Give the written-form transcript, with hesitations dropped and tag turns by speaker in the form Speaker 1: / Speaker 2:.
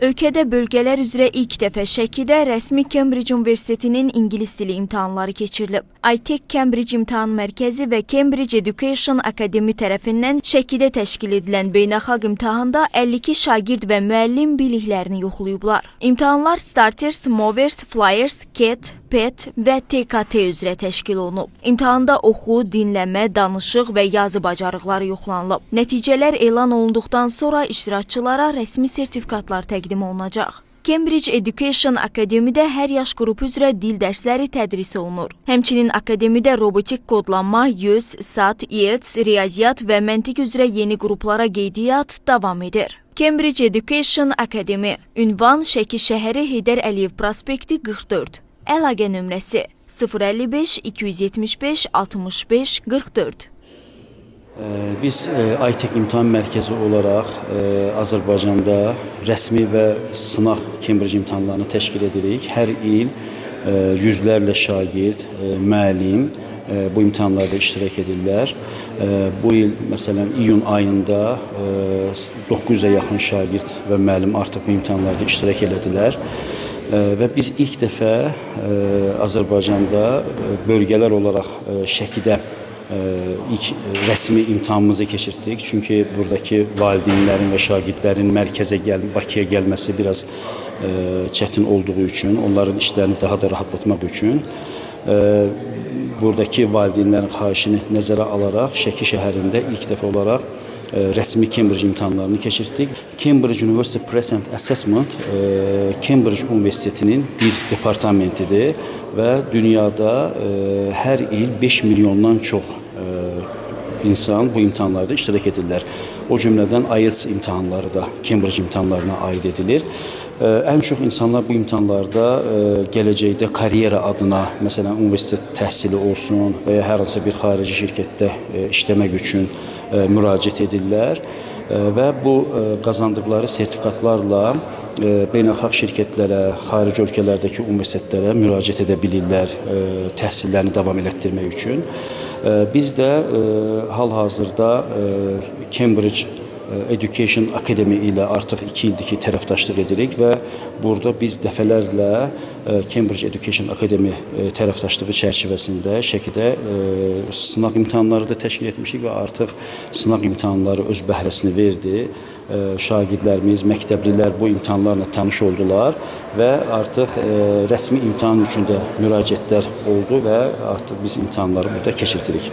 Speaker 1: Ölkədə bölgələr üzrə ilk dəfə Şəkidə rəsmi Cambridge Universitetinin ingilis dili imtahanları keçirilib. ITEC Cambridge İmtahan Mərkəzi və Cambridge Education Academy tərəfindən Şəkidə təşkil edilən beynəlxalq imtahanda 52 şagird və müəllim biliklərini yoxlayıblar. İmtahanlar Starters, Movers, Flyers, KET, PET və TKT üzrə təşkil olunub. İmtahanda oxu, dinləmə, danışıq və yazı bacarıqları yoxlanılıb. Nəticələr elan olunduqdan sonra iştirakçılara rəsmi sertifikatlar təqdim olunacaq. Cambridge Education Akademidə hər yaş qrupu üzrə dil dərsləri tədris olunur. Həmçinin akademidə robotik kodlanma, YÖS, SAT, IELTS, riyaziyyat və məntiq üzrə yeni qruplara qeydiyyat davam edir. Cambridge Education Academy. Ünvan: Şəki şəhəri, Heydər Əliyev prospekti 44. Əlaqə nömrəsi 055 275 65 44.
Speaker 2: Biz ITEC İmtahan Mərkəzi olaraq Azərbaycanda rəsmi və sınaq Cambridge imtahanlarını təşkil edirik. Hər il yüzlərlə şagird, müəllim bu imtahanlarda iştirak edirlər. Bu il, məsələn, iyun ayında 900-ə yaxın şagird və müəllim artıq bu imtahanlarda iştirak elədilər. Və biz ilk dəfə Azərbaycanda bölgələr olaraq Şəkidə ilk rəsmi imtahanımızı keçirtdik. Çünki buradakı valideynlərin və şagirdlərin mərkəzə gəl Bakıya gəlməsi biraz çətin olduğu üçün, onların işlərini daha da rahatlatmaq üçün buradakı valideynlərin xahişini nəzərə alaraq Şəki şəhərində ilk dəfə olaraq rəsmi Cambridge imtahanlarını keçirtdik. Cambridge University Press and Assessment Cambridge Universitetinin bir departamentidir və dünyada hər il 5 milyondan çox insan bu imtahanlarda iştirak edirlər. O cümlədən IELTS imtahanları da Cambridge imtahanlarına aid edilir. Ən çox insanlar bu imtahanlarda gələcəkdə karyera adına, məsələn, universitet təhsili olsun və ya hər hansı bir xarici şirkətdə işləmək üçün müraciət edirlər və bu qazandıqları sertifikatlarla beynəlxalq şirkətlərə, xarici ölkələrdəki universitetlərə müraciət edə bilirlər təhsillərini davam elətdirmək üçün. Biz də hal-hazırda Cambridge Education Academy ilə artıq 2 ildir ki, tərəfdaşlıq edirik və burada biz dəfələrlə Cambridge Education Academy tərəfdaşlığı çərçivəsində Şəkidə sınaq imtahanları da təşkil etmişik və artıq sınaq imtahanları öz bəhrəsini verdi. Şagirdlərimiz, məktəblilər bu imtahanlarla tanış oldular və artıq rəsmi imtahan üçün də müraciətlər oldu və artıq biz imtahanları burada keçirdirik.